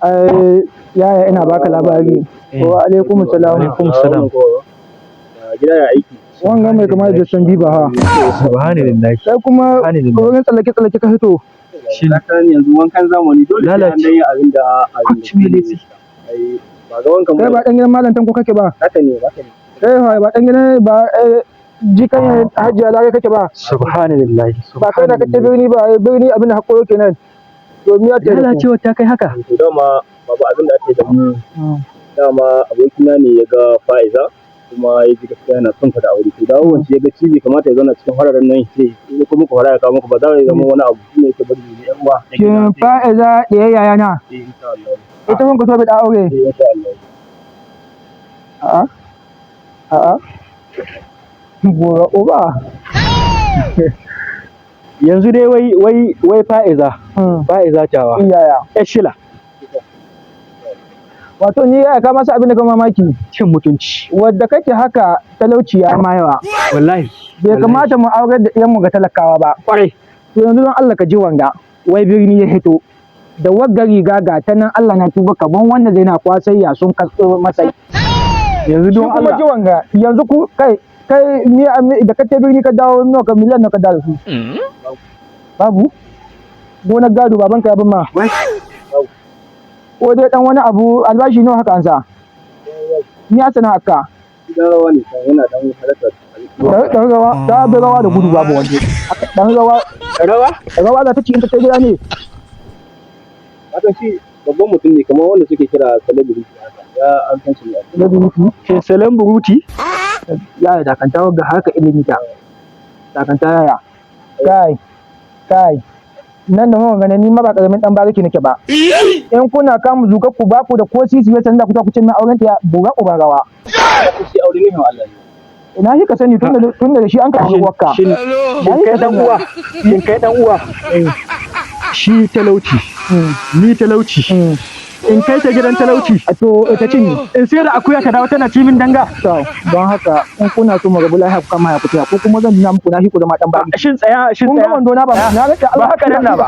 Ai yaya, ina baka labari. Wa alaikum salam. Alaikum salam. Gida, ya aiki? Wanga mai kamar da Justin Bieber ha. Subhanallah. Sai kuma Subhanallah. wurin tsallake tsallake ka fito. Shin Ka san yanzu wankan zamani dole sai an Lalace. dai yi abin da abin Kwaci mai laifi. Ai ba ga wankan Kai ba dan gidan Malam Tanko kake ba? Haka ne, haka ne. Kai fa ba dan gidan ba jikan Hajiya Lare kake ba? Subhanallah. Ba kai da kake birni ba, birni abin da hakkoyo kenan. To miya ta da ku. Lalacewa ta kai haka. To dama babu abin da ake da mu, dama abokina ne ya ga Fa'iza kuma ya ji gaskiya yana son ta da aure. To dawo wance ya ga ci bai kamata ya zauna cikin hararen nan, sai ya kuma muku fara ya kawo muku ba za ya zama wani abu shine yake bari ne yan uwa. Shin Fa'iza ɗaya yaya na? Eh, insha Allah. Ita kun ka so bi da aure? Eh, insha Allah. A'a. A'a. Gora uba. Yanzu dai wai Fa'iza, Fa'iza tawa. Yaya. Yar shila. Wato ni yaya, ka masa abin da ka mamaki. Cin mutunci. Wadda kake haka, talauci ya ma yawa. Wallahi. Bai kamata mu aurar da ɗiyanmu ga talakawa ba. Kwarai. To yanzu don Allah ka ji wanga. Wai birni ya hito. Da wagga riga ga ta nan, Allah na tuba, kaman wanda zai na kwasayya sun kaso masai. Yanzu Shi don kuma Allah. ji wanga, yanzu ku kai kai mi da ka te birni ka dawo, nawa ka miliyan nawa ka dawo da su? Babu. Gonar gado babanka ya bin ma? Wai. Ko dai dan wani abu, albashi nawa haka ansa? Ni a sana'ar ka? Gidan rawa ne kan yana dan halarta. Dan rawa ta bi rawa da gudu, babu wando. Dan rawa. Rawa? Rawa za ta ci in ta kai gida ne. Haka shi babban mutum ne, kamar wanda suke kira celebrity haka. Ya an san shi ne. Shin salam buruti? Yaya, dakanta, ga haka ilimi ta. Dakanta yaya. Kai kai, nan da mawa ganin ni ma ba karamin dan bariki nake ba. In kuna kama zuka ku ba ku da ko sisi wata da ku ta ku ce min auren ta ya buga uban rawa. Shi aure ne Allah ne. Ina shi ka sani, tunda da shi an ka aure uwarka. Shin kai dan uwa? Shin kai dan uwa? Shi talauci. Ni talauci. In kai ta gidan talauci. A to ita cinye. In sayar da akuya ta dawo tana ci min danga. To don haka in kuna so mu rabu lafiya, ku kama ya ku taya, ko kuma zan nuna muku na shi ku zama dan bariki. Shin tsaya, shin Kun ga tsaya. wando na ba na rike. Ba haka nan na ba.